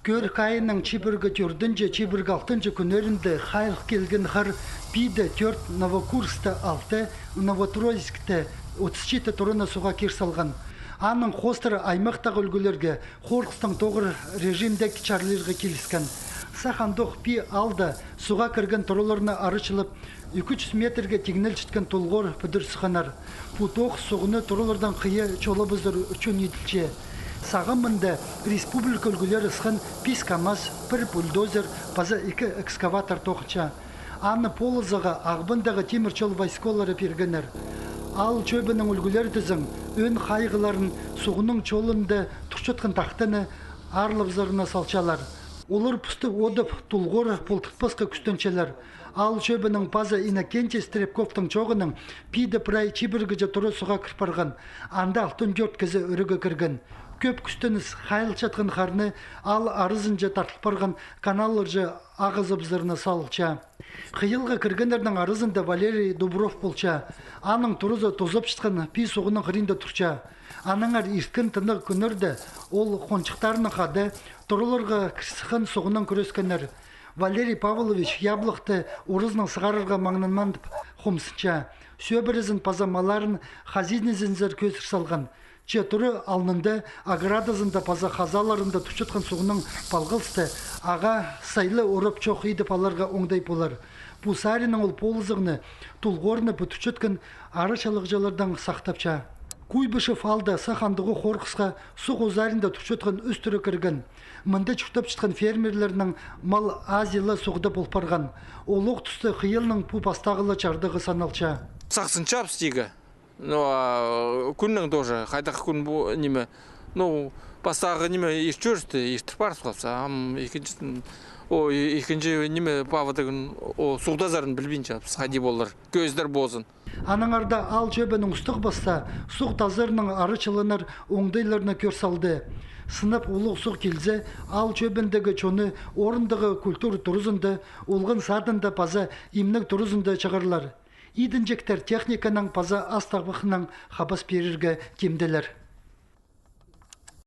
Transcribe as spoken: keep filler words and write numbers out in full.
Кӧрік айының чибіргі тӧртінҷі, чибіргі алтынҷы кӱннерінде хайығ килген хыр Пиде тӧрт, Новокурскта алты, Новотроицкте отыс читі тураны суға кир салған. Аның хоостыра аймахтағы ӱлгӱлерге хорғыстаң тоғыр режимде чарлирға киліскен. Сах андох Пи аалда суға кірген тураларны арачылап, ікі чӱс метрге тиңнелчеткен тулғор пӱдір сыхханнар. Пу тоғыс суғны туралардаң хыйа чолабызар ӱчӱн иділче. Сағам мында республика ӱлгӱлері ысхан пис КамАЗ, пір бульдозер паза ікі экскаватор тоғынча. Аны полызарға Ағбандағы тимір чол войсколары пиргеннер. Аал чӧбінің ӱлгӱлері тізең, ӧӧн хайығларын, суғның чолында турчатхан тахтаны аарлабызарына салчалар. Олар пусты одап, тулғор полтыртпасха кӱстенчелер. Аал чӧбінің пазы Иннокентий Стрепковтың чооғынаң Пиде прай чибіргіҷе тура суға кір парған. Анда алтон тӧрт кізі ӱрее кірген. Кӧп кӱстеніс хайығлатчатхан харны аал аразынҷа тартыл парған каналларҷа ағызыбызарына салылча. Хыйалға кіргеннернің аразында Валерий Дубров полча. Аның туразы тозапчатхан Пи суғның хыринда турча. Аннаңар ирткен тынағ кӱннерде ол хонҷыхтарынаң хада тураларға кір сыххан суғнаң кӱрескеннер. Валерий Павлович яблахты оразынаң сығарарға маңнанмаан тіп хомсынча. Сӧбірезін паза малларын хазиназынзар кӧзір салған. Че тура алнында, оградазында паза хазааларында турчатхан суғнаң палғалысты ағаа сайлы орап чох идіп аларға оңдай полар. Пу саринаң ол полызығны, тулғорны пӱдірчеткен арачылағҷылардаң сахтапча. Куйбышев аалда сах андығы хорғысха суғ узарында турчатхан ӱс тура кірген. Мында чуртапчатхан фермерлернің мал азии ла суғда пол парған. Олох туста хыйалның пу пастағы ла чардығы саналча. Сахсынчабыс тигі. Ну, а кӱннең тоже, хайдағ кӱн пу, ниме. Ну, пастағы, ниме, ирт чӧрісті, иртір парыс хапса, ам ікінҷі, о, ікінҷі, ниме, паводогын, о, суғ тазарын пілбинчебіс, хайди полар. Кӧзідер позын. Аннаңар даа аал чӧбінің устағ-пастаа суғ тазарының арачыланар оңдайларына кӧр салды. Сынап улуғ суғ килзе, аал чӧбіндегі чонны орындағы культура туразында, олған садында паза имнег туразында чығарлар. Идінҷектер техниканаң паза ас-табахнаң хабас пирерге тимделер.